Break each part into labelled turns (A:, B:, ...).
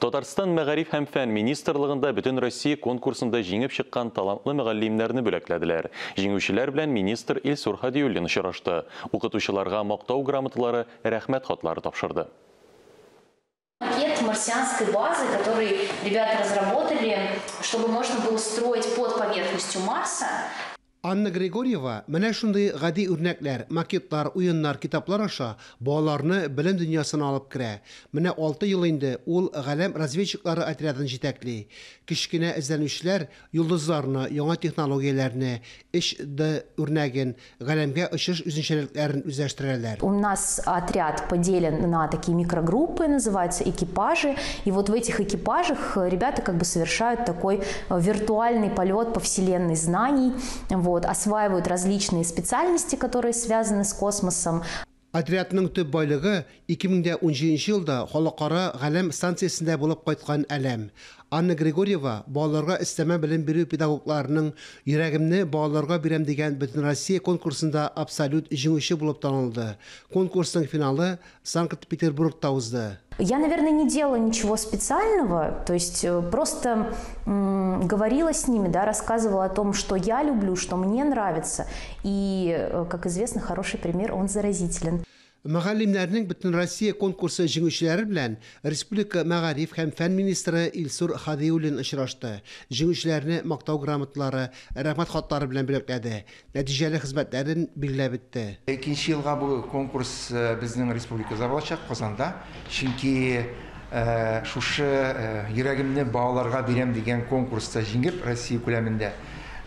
A: Татарстан Мәгариф һәм фән министрлыгында Бөтенроссия конкурсында җиңеп чыккан талантлы мөгаллимнәрне бүләкләделәр. Җиңүчеләр белән министр Илсур Һадиуллин очрашты. Укытучыларга Мактау грамоталары, Рәхмәт хатлары тапшырды.
B: Макет марсианской базы, который ребята разработали, чтобы можно было строить под поверхностью Марса.
C: Анна Григорьева менә шундый гади үрнәкләр, макетлар, уеннар, китаплар аша балаларны белем дөньясына алып керә. Менә алты ел инде ул Галәм разведчиклары отрядын җитәкли. Кечкенә эзләнүчеләр йолдызларны, яңа технологияләрне, 3D үрнәген, Галәмгә очыш үзенчәлекләрен үзләштерәләр.
B: У нас отряд поделен на такие микрогруппы, называются экипажи. И вот в этих экипажах ребята как бы совершают такой виртуальный полет по вселенной знаний, вот, осваивают различные специальности, которые связаны с космосом.
C: Отрядның төп байлыгы, 2017 елда Халыкара галәм станциясендә булып кайткан әләм. Анна Григорьева балаларга өстәмә белем бирү педагогларының Йөрәгемне балаларга бирәм дигән Бөтенроссия конкурсында абсолют җиңүче булып танылды. Конкурсның финалы Санкт-Петербургта узды.
B: Я, наверное, не делала ничего специального, то есть просто говорила с ними, да, рассказывала о том, что я люблю, что мне нравится. И, как известно, хороший пример, он заразителен.
C: Мөгаллимнәрнең Бөтенроссия конкурсы җиңүчеләре белән республика мәгариф һәм фән министры Илсур Һадиуллин очрашты. Җиңүчеләрне Мактау грамоталары, Рәхмәт хатлары белән бүләкләде. Нәтиҗәле хезмәтләрен билгеләп үтте.
D: Икенче елга бу конкурс безнең республикада булачак, Казанда. Чөнки шушы Йөрәгемне балаларга бирәм дигән конкурста җиңеп, Россия күләмендә,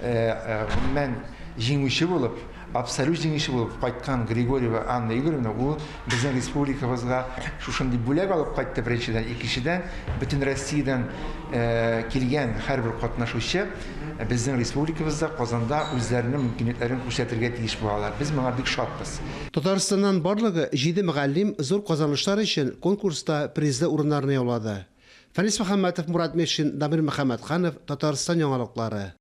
D: гомумән, җиңүче булып, абсолют җиңүче булып кайткан Григорьева Анна Игоревна ул безнең республикабызга шушындый бүләк алып кайтты, беренчедән. Икенчедән, бөтен Россиядән килгән һәрбер катнашучы безнең республикабызда, Казанда үзләренең мөмкинлекләрен күрсәтергә тиеш булалар. Без моңа бик шатбыз.
C: Татарстаннан барлыгы җиде мөгаллим зур казанышлар өчен конкурста призлы урыннарны яулады. Фәнис Мөхәммәтов, Мурат Мешин, Дамир Мөхәммәтханов, Татарстан яңалыклары.